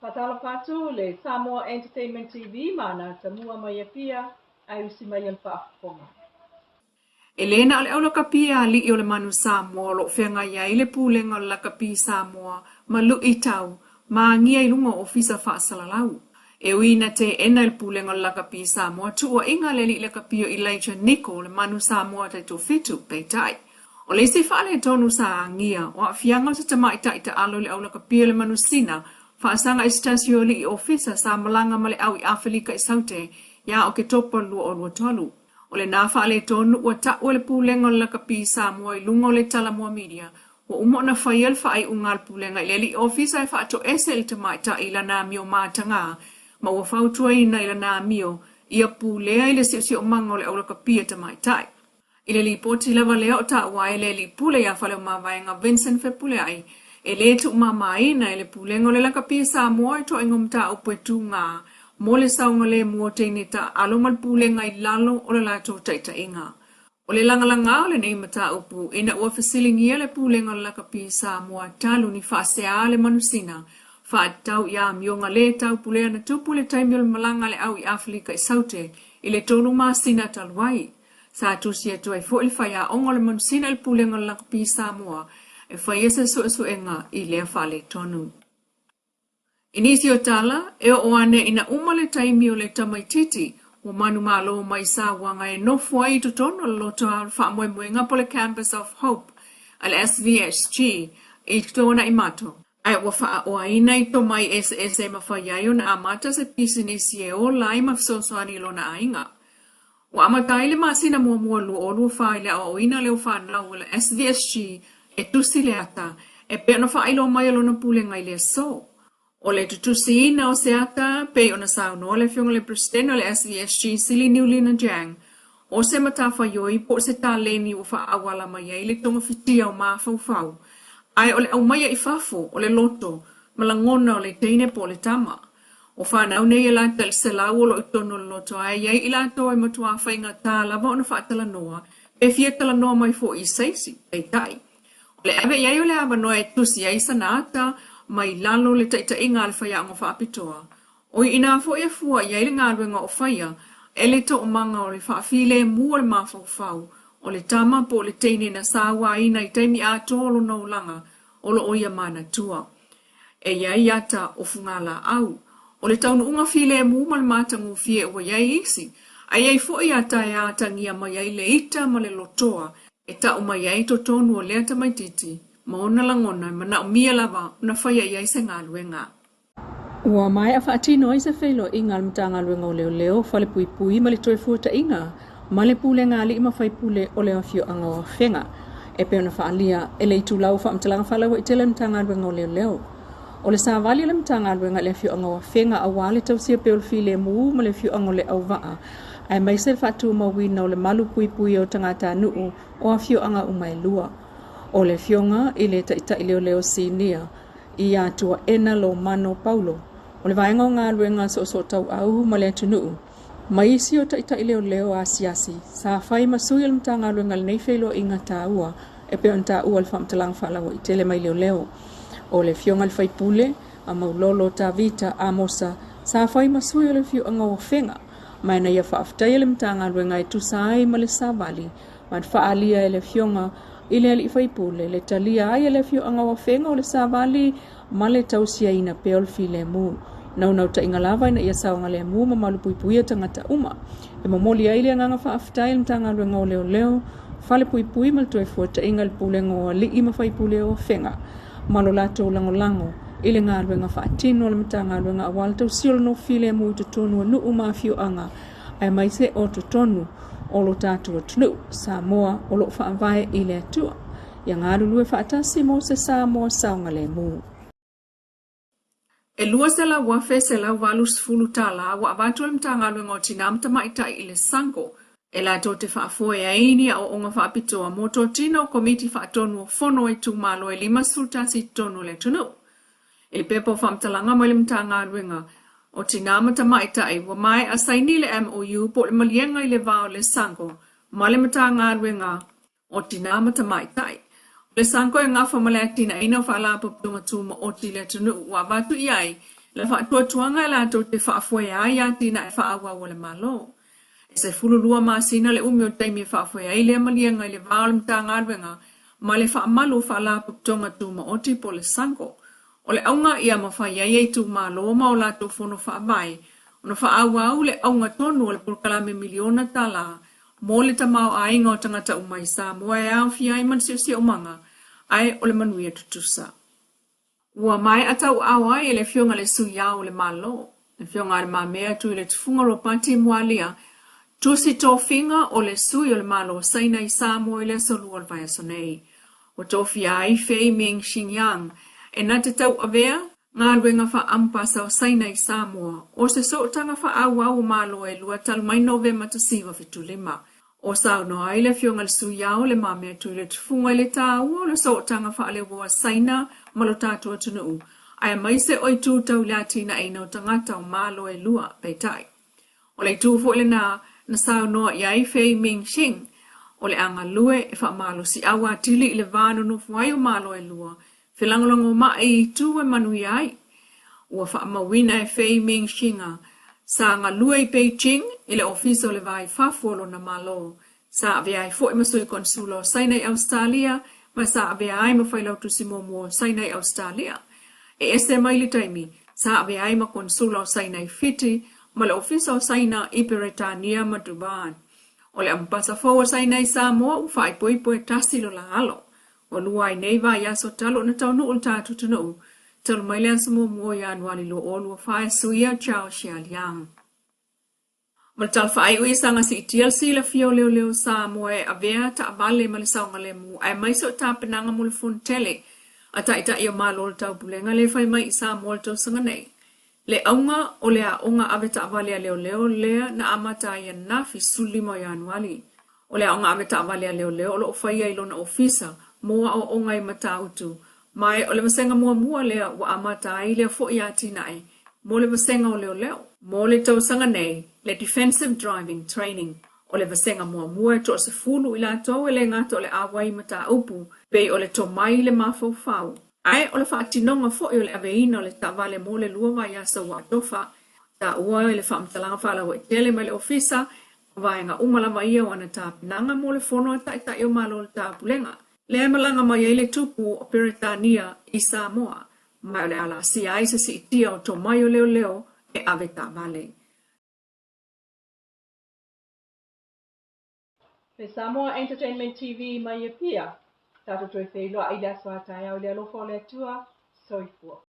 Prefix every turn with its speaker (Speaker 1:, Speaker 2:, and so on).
Speaker 1: Faatalofa atu le Samoa Entertainment TV ma ana tamua mai Apia ae usi mai a le faafofoga.
Speaker 2: E le na o le aulakapi a alii o le manu Samoa o lo o feagai ai le Pulega o le Lakapi Samoa ma luitau ma agia i luga o ofisa faasalalau. E ui ina teena e le Pulega o le Lakapi Samoa tuuaiga a le alii lakapi o Elijah Nico o le manu Samoa taitofitu, peitai, o le isi faaletonu sa agia, o aafiaga o se tamaitai taalo i le aulakapi o le manu Sina faasaga i se tasi o alii ofisa sa malaga ma le au i Afelika i Saute ia Oketopa 2023. O lena faaletonu ua ta'u e le Pulega o le Lakapi Samoa i luga o le Talomua Media, ua uma ona faia le faaiuga a le Pulega i le alii ofisa e faatoese i le tamaitai i lana amio matagā ma ua fautuaina i lana amio ia pulea i le siosiomaga o le aulakapi a tamaitai. I le lipoti lava lea o taua ai le alii pule ia Faleomavaega Vincent Fepuleai, e le tuumamaina e le Pulega o le Lakapi Samoa i toaiga mataupu e tugā mo le saogalemu o teine taaalo ma le pulega i lalo o le latou taitaiga. O le lagalagā o lenei mataupu ina ua fesiligia le Pulega o le Lakapi Samoa talu ni faasea le manusina faatatau i amioga le taupulea na tupu i le taimi o le malaga a le au i Afelika i Saute i le tolu masina talu ai. Sa tusi atu ai foi le faiaoga o le manusina i le Pulega o le Lakapi Samoa e faia se suesuega i lea faaletonu. I nisi o tala, e oo ane ina uma le taimi o le tamaitiiti, ua manumalo mai sauaga e nofo ai i totonu o le lotoa o le faamoemoega po le Campus of Hope a le SVSG i Tuanaimato, ae ua faaoaina i tomai eseese e mafai ai ona amata se pisinisi e ola ai ma fesoasoani i lona aiga. Ua amata ai le masina muamua 2024 i le aoaoina leo fanau o le SVSG e tusi le ata e pei ona faailoa mai e lona pulega i le aso. O le tutusiina o se ata pei ona saunoa le Afioga i le Peresetene o le SVSG Sili Niulina Jiang, o se matafaioi po o se taleni ua faaauala mai ai le togafitia o mafaufau ae o le aumaia i fafo o le loto ma lagona o le teine po o le tama. O fanau nei e lata i le 100 o lo o i totonu o le loto ae i ai i latou e matuā faigata lava ona faatalanoa pe fia talanoa mai foi i se isi, peitai, o le ave i ai o le avanoa e tusi ai sana ata mai lalo o le taitaiga a le faiaoga faapitoa. O i inā foi e fua i ai le galuega o faia e le toomaga o le faafilemu o le mafaufau o le tama po o le teine na sauaina i taimi atoa o lona olaga o lo o ia manatua. E i ai ata o fugalaau. O le taunuuga filemu ma le matagofie ua i ai isi, a i ai foi ata e atagia mai ai le ita ma le lotoa e tau mai ai totonu o lea tamaitiiti ma ona lagona e manaomia lava ona faia i ai se galuega.
Speaker 1: Ua maea faatino ai se feiloaiga a le Matagaluega o Leoleo, Falepuipui ma le Toefuataiga ma le Pulega Alii ma Faipule o le afioaga o Afega e pei ona faaalia e le itulau o faamatalaga faalauaitele a le Matagaluega o Leoleo. O le savali a le Matagaluega i le afioaga o Afega aua le tausia pea o le filemu ma le afioaga o Leauvaa aemaise le faatumauina o le malu puipuia o tagatanuu o afioaga uma e lua. O le afioga i le Taitai Leoleo Sinia ia Tuaena Lomano Paulo o le Vaega o Galuega Soosootauau ma le Atunuu ma isi o taitai leoleo asiasi sa fai ma sui o le Matagaluega i lenei feiloaiga taua e pei ona taua i le faamatalaga faalauaitele mai leoleo. O le afioga i le faipule a Maulolo Tavita Amosa sa fai ma sui o le afioaga o Afega ma na ia faafetaia le Matagaluega e tusa ai ma le savali ma na faaalia e le afioga i le alii faipule le talia ai e le afioaga o Afega o le savali ma le tausiaina pea o le filemu. Naunautaiga lava ina ia saogalemu ma malupuipuia tagata uma. E momoli ai le agaga faafetai i le Matagaluega o Leoleo, Falepuipui ma le Toefuataiga i le Pulega o Alii ma Faipule o Afega ma lo latou lagolago i le galuega faatino a le Matagaluega aua le tausia o le nofo filemu i totonu o nuu ma afioaga aemaise o totonu o lo tatou atunuu Samoa o lo o faavae i le Atua. Ia galulue faatasi mo se Samoa saogalemu.
Speaker 2: E $200,180 ua avatu e le Matagaluega o Tina ma Tamaitai i le SANGO e latou te faafoe ai ni aoaoga faapitoa mo totino o Komiti Faatonu o Fono a Itumalo e 51 i totonu o le atunuu. I le pepa o faamatalaga mai le Matagaluega o Tina ma Tamaitai, ua maea saini le MOU po o le maliega i le va o le SANGO ma le Matagaluega o Tina ma Tamaitai. O le SANCO e gafa ma le atinaeina o Faalapotopotoga Tumaoti i le atunuu ua avatu i ai Le faatuatuaga e latou te faafoea ai atinae faaauau a le Malo. E 12 masina le umi o taimi e faafoe ai lea maliega i le va o le Matagaluega ma le Faamalu o Faalapotopotoga Tumaoti po o le SANGO. O le auga ia mafai ai e itumalo ma o latou fono faavae ona faaauau le auga tonu o le polokalame miliona tala mo le tamaoaiga o tagata uma i Samoa e aofia ai ma le siosiomaga ae o le manuia tutusa. Ua maea tauaao ai e le Afioga i le Sui Ao o le Malo, le Afioga a Le Mamea Tuiletufuga Ropati Mualia, tusi tofiga o le Sui o le Malo o Saina i Samoa i le aso Lua o le vaiaso nei. Ua tofia ai Fei Ming Xingyang e na te tauavea galuega faa-amupasa o Saina i Samoa o se sootaga faaauau o Malo e lua talu mai Novema 1975. O saunoa ai le Afioga i le Sui Ao Le Mamea Tuiletufuga i le tāua o le sootaga faaleuoa Saina ma lo tatou atunuu, aemaise o itu tau i le atinaeina o tagata o Malo e lua, peitai. O le itu foi lenā na saunoa i ai Fei Mingxing, o le a galue e faamalosiau atili i le va nonofo ai o Malo e lua, felagolagomai i itu e manuia ai. Ua faamauina e Fei Mingxinga, sa galue i Beijing i le Ofisa o le Va i Fafo o lona Malo, sa avea ai foi ma Sui Konsula o Saina i Ausetalia ma sa avea ai ma Failautusi muamua o Saina i Ausetalia. E ese mai le taimi sa avea ai ma Konsula o Saina i Fiti ma le Ofisa o Saina i Peretania ma Dubai. O le Amepasa fou a Saina i Samoa ua faaipoipo e tasi lo la alo. Ua lua ai nei vaiaso talu ona taunuu le tatou atunuu, talu mai le aso muamua o Ianuali 2024 e suia Zhao Xialiang. Ma le tala faaiu i saga siitia le silafia o leoleo Samoa e avea taavale ma le saogalemu aemaise o tapenaga mo le Fonotele a Taitai o Malo o le Taupulega lea e fai mai i Samoa le tausaga nei. Le auga o le aoga ave taavale a leoleo lea na amata ai ananafi 15 o Ianuali. O le aoga ave taavale a leoleo o lo o faia i lona ofisa mo aoaoga i Matautu, ma o le vasega muamua lea ua amata ai lea foi atinae mo le vasega o leoleo. Mo le tausaga nei, le Defensive Driving Training, o le vasega muamua e toasefulu i latou e le gata o le auai mataupu pei o le tomai i le mafaufau, Ae o le faatinoga foi o le aveina o le taavale mo le lua vaiaso ua atofa, taua i le faamatalaga faalauaitele mai le Ofisa, o vaega uma lava ia o ana tapenaga mo le Fono a Taitai o Malo o le Taupulega, lea e malaga mai ai le Tupu o Peretania i Samoa, ma o le a laasia ai se siitia o tomai o leoleo e ave taavale.
Speaker 1: Le Samoa Entertainment TV mai Apia, tatou toe feiloai i le aso a taeao i le alofa o le Atua. Soifua.